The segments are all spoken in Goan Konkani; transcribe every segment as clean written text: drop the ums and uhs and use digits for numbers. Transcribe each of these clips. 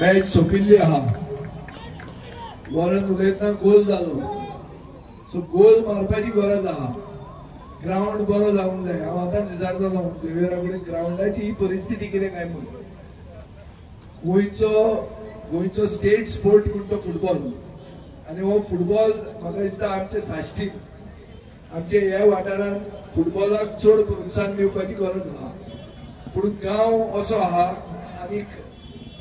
मॅच सोंपिल्ली आहा. वॉरन उलयतना गोल जालो, सो गोल मारपाची गरज आहा. ग्रावंड बरो जावंक जाय. हांव आतां विचारतलो झेवियरा कडेन ग्रावंडाची ही परिस्थिती कितें काय म्हूण. गोंयचो गोंयचो स्टेट स्पोर्ट म्हण तो फुटबॉल, आनी हो फुटबॉल म्हाका दिसता आमचे साश्टीन आमच्या ह्या वाठारांत फुटबॉलाक चड प्रोत्साहन दिवपाची गरज आहा. पूण गांव असो आहा आनी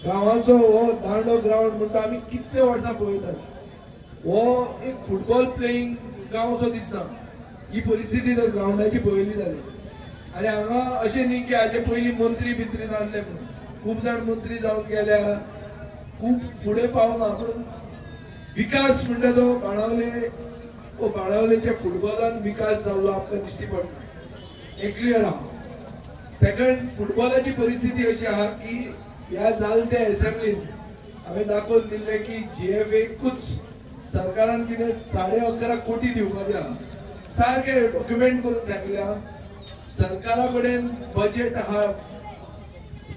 गांवाचो हो दांडो ग्रावंड म्हणटा आमी कितले वर्सां पळयतात, हो एक फुटबॉल प्लेईंग गांव असो दिसना. ही परिस्थिती जर ग्रावंडाची पळयली जाल्यार, आनी हांगा अशें न्ही की हाजे पयलीं मंत्री बिंत्री नासले म्हणून, खूब जाण मंत्री जावन गेल्या, खूब फुडें पावना. पूण विकास म्हणटा तो बाणावले हो बाणावलेच्या फुटबॉलान विकास जाल्लो आमकां दिश्टी पडना, हें क्लियर आहा. सेकंड, फुटबॉलाची परिस्थिती अशी आहा की ह्या जाल त्या एसेंब्लीन हांवें दाखोवन दिल्लें की जीएफएकूच सरकारान कितें 11.5 कोटी दिवपाचें आहा. सारकें डॉक्युमेंट करून सांगिल्लें आहा. सरकारा कडेन बजेट आहा,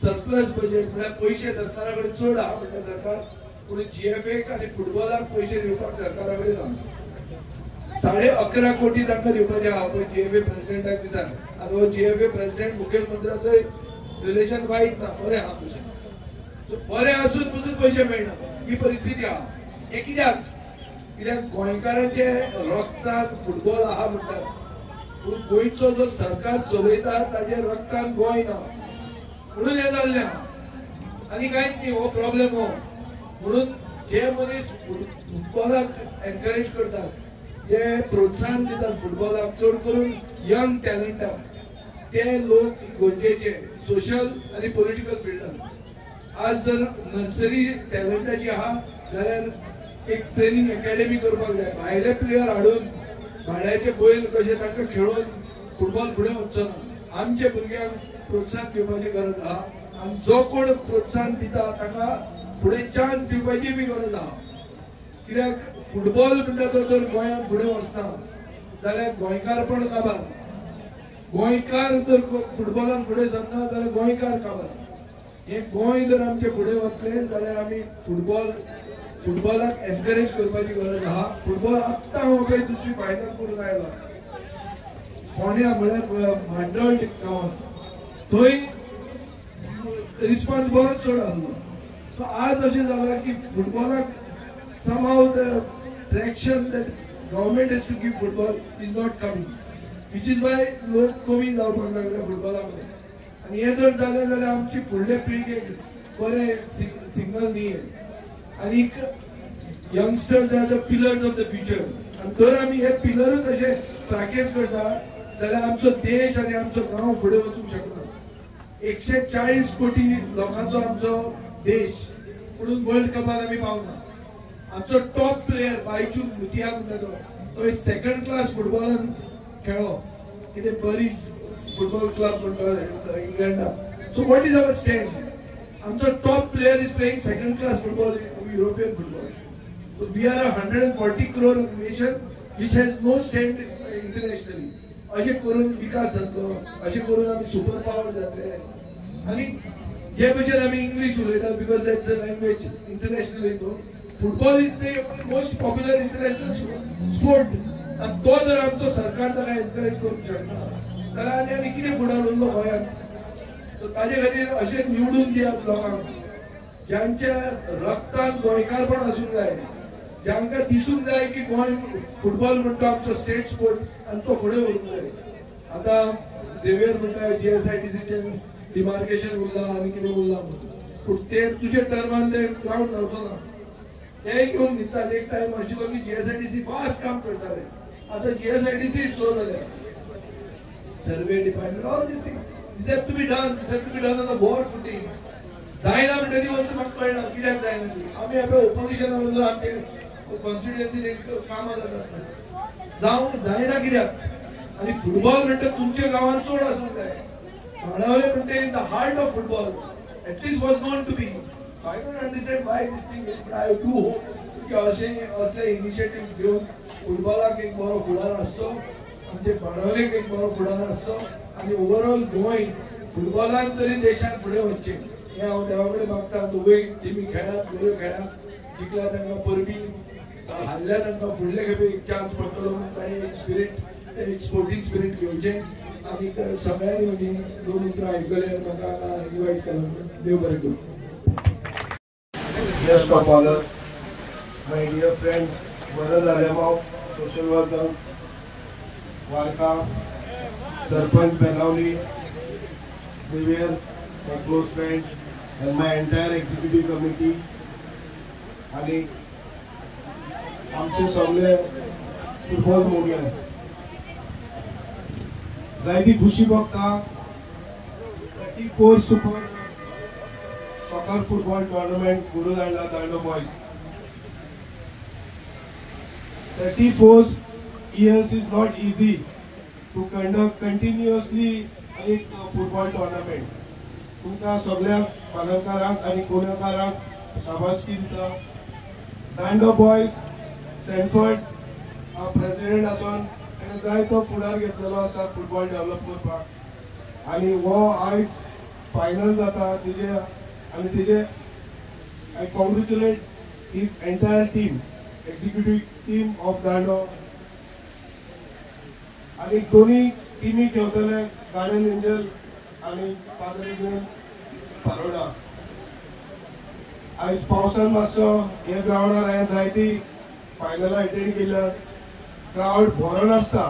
सरप्लस बजेट म्हळ्यार पयशे सरकारा कडेन चड आहा म्हणटा सरकार, पूण जीएफएक आनी फुटबॉलाक पयशे दिवपाक सरकारा कडेन ना. 11.5 कोटी तांकां दिवपाचें आहा पळय जीएफए प्रेसिडेंटाक विचार. आनी हो जीएफए प्रेसिडेंट मुखेलमंत्र्याचो रिलेशन वायट ना, बरें आहा पयशे, बरें आसून पसून पयशे मेळना, ही परिस्थिती आहा. हें कित्याक? कित्याक गोंयकारांचे रक्तान फुटबॉल आहा म्हणटात, पूण गोंयचो जो सरकार चलयता ताजे रक्तान गोंय ना, म्हणून हें जाल्लें आहा. आनी कांयच न्ही, हो प्रॉब्लेम हो. म्हणून जे मनीस फुटबॉलाक एनकरेज करतात, जे प्रोत्साहन दितात फुटबॉलाक, चड करून यंग टॅलंटाक, ते लोक गरजेचे सोशल आनी पॉलिटिकल फिल्डान. आज जर नर्सरी टॅलंटाची आहा जाल्यार एक ट्रेनिंग एकेडमी करपाक जाय. भायले प्लेयर हाडून भाड्याचे बैल कशे तांकां खेळोवन फुटबॉल फुडें वचचो ना. आमच्या भुरग्यांक प्रोत्साहन दिवपाची गरज आहा, आनी जो कोण प्रोत्साहन दिता ताका फुडें चान्स दिवपाची बी गरज आहा. कित्याक फुटबॉल म्हणटा तो जर गोंयांत फुडें वचना जाल्यार गोंयकारपण काबार. गोंयकार जर फुटबॉलान फुडें सरना जाल्यार गोंयकार काबार. हें गोंय जर आमचें फुडें वतलें जाल्यार आमी फुटबॉलाक एनकरेज करपाची गरज आहा. फुटबॉल आत्तां हांव पळय दुसरी फायनल करून आयला फोंड्या म्हळ्यार मांडोळ गांवांत, थंय रिस्पॉन्स बरो चड आसलो. सो आज अशें जालां की फुटबॉलाक somehow the traction that government has to give football is not coming, which is why लोक कमी जावपाक लागले फुटबॉला कडेन. आनी हें जर जालें जाल्यार आमची फुडले पिळगेक बरें सिग्नल न्ही हें. आनीक youngsters are the pillars of the future, आनी जर आमी हे पिलरूच अशे त्राकेस करता जाल्यार आमचो देश आनी आमचो गांव फुडें वचूंक शकना. 140 कोटी लोकांचो आमचो देश, म्हणून वर्ल्ड कपार आमी पावना. आमचो टॉप प्लेयर बायचूंग भुतिया म्हणटा तो सेकंड क्लास फुटबॉलान खेळ्ळो, कितें बरीच फुटबॉल क्लब म्हणटा इंग्लंडाक. So what is our stand? आमचो top player is playing second class football, European football. So we are a 140 crore nation which has no stand internationally. अशें करून विकास जातलो, अशें करून आमी सुपर पावर जातले. आनी जे भशेन आमी इंग्लीश उलयतात because that's a language internationally known, football is the most popular international sport. आनी तो जर आमचो सरकार ताका एनकरेज करूंक शकना जाल्यार आनी आमी कितें फुडार उरलो गोंयांत? सो ताजे खातीर अशें निवडून दियात लोकांक ज्यांच्या रक्तान गोंयकारपण आसूंक जाय, जांकां दिसूंक जाय की गोंय फुटबॉल म्हणटा आमचो स्टेट स्पोर्ट आनी तो फुडें वचूंक जाय. आतां झेवियर म्हणटा जीएसआयडीसीचें डिमार्केशन उरलां आनी कितें उरलां म्हणून, पूण ते तुजे टर्मान ते ग्रावंड जावचो ना. ते घेवन न्हिदतात. एक टायम आशिल्लो की जीएसआयडीसी फास्ट काम करताले, आतां जीएसआयडीसी स्लो जाल्या. Survey department, all these things, this have to be done, this have to be done on a war footing. जायना म्हणटा ती वस्तू म्हाका कळना कित्याक जायना ती. आमी आपल्या ओपोजिशनान उरलो, आमचे कॉन्स्टिट्युएन्सीन कामां जातात, जावं जायना कित्याक? आनी फुटबॉल म्हणटा तुमच्या गांवांत चड आसूंक जाय. बाणावले म्हणटा is the heart of football, at least was known to be. I don't understand why this thing is, but I do hope की अशें असले इनिशिएटीव घेवन फुटबॉलाक एक बरो फुडार आसचो, आमचे बाणावलेक एक बरो फुडार आसचो, आनी ओवरऑल गोंय फुटबॉलान तरी देशान फुडें वचचें. हें हांव देवा कडेन मागता. दोगूय टिमी खेळात, बऱ्यो खेळात, जिखल्या तांकां परबी, हारल्या तांकां फुडले खेपे एक चान्स पडटलो म्हणून ताणें एक स्पिरीट, एक स्पोर्टींग स्पिरीट घेवचें. आनी सगळ्यांनी म्हजी दोन उतरां आयकली आनी म्हाका हांगा इन्वायट केलो म्हणून देव बरें करूं. Guest of honor, my dear friend Varad Alemao, social worker, Varka, Sarpanch Benavli, Xavier, my close friend, and my entire executive committee, आणि आमचे सगळे फुटबॉल मोगी. जायती खुशी भोगता 34 super soccer football tournament घडोवन हाडला दांडो boys. 34 years is not easy to conduct continuously एक फुटबॉल टुर्नामेंट. तुमकां सगळ्या पालकारांक आनी कोणाकारांक शाबासकी दिता. दांडो बॉयज सँडफर्ड प्रेसिडेंट आसून ताणें जायतो फुडार घेतलेलो आसा फुटबॉल डेव्हलप करपाक आनी हो आयज फायनल जाता तेजे आनी तेजे I congratulate his entire team, executive team of Dando. आनी दोनी टिमी खेळटले, गार्डन एंजल आनी पादर फारोडा. आयज पावसान मातसो हे ग्रावंडार हांवें जायती फायनलां एटेंड केल्या, क्रावड भरोन आसता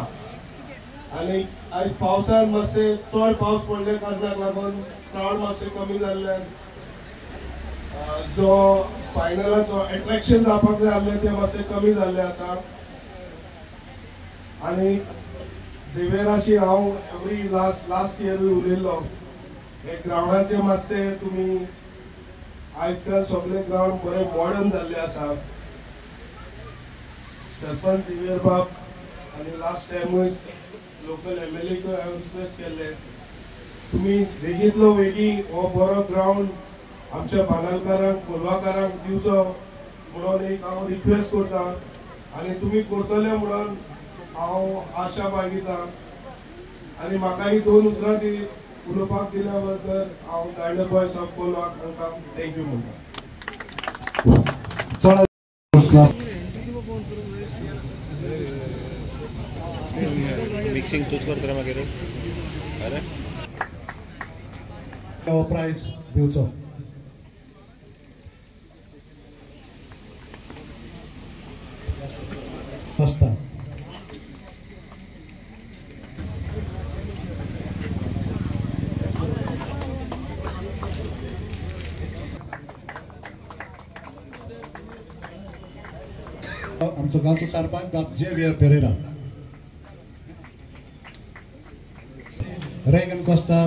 आनी आयज पावसान मातशें चड पावस पडले कारणाक लागून क्रावड मातशें कमी जाल्ल्यान जो फायनलाचो एट्रेक्शन जावपाक जाय आसलें तें मातशें कमी जाल्लें आसा. आनी झेवियराशी हांव एवरी लास्ट इयरूय उलयल्लो, हे ग्रावंडाचे मातशें तुमी आयज काल सगळे ग्रावंड बरे मॉडर्न जाल्ले आसा. सरपंच झेवियर बाब आनी लास्ट टायमूय लोकल MLA हांवें रिक्वेस्ट केल्ले, तुमी बेगींतलो बेगीन हो बरो ग्रावंड आमच्या बांदालकारांक, कोलवाकारांक दिवचो म्हणून एक हांव रिक्वेस्ट करता आनी तुमी करतले म्हणून हांव आशा बाळगिता. आनी म्हाका ही दोन उतरां ती उलोवपाक दिल्या बद्दल हांव दांडो बॉयज ऑफ कोलवाक तांकां thank you म्हणटा. मिक्सिंग तूच करतले मागीर अरे हो प्रायज दिवचो. आसता आमचो गांवचो सरपंच बाब Xavier Pereira, Reagan Costa,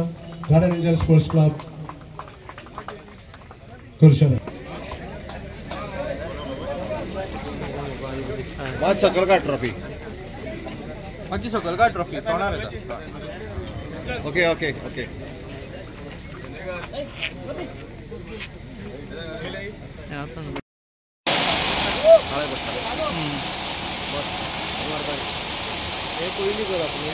Guardian Angel Sports Club Curchorem. मात सकल काड ट्रॉफी, मातशी सकल काड ट्रॉफी तोंडार येता. ओके ओके ओके पयली करप न्ही.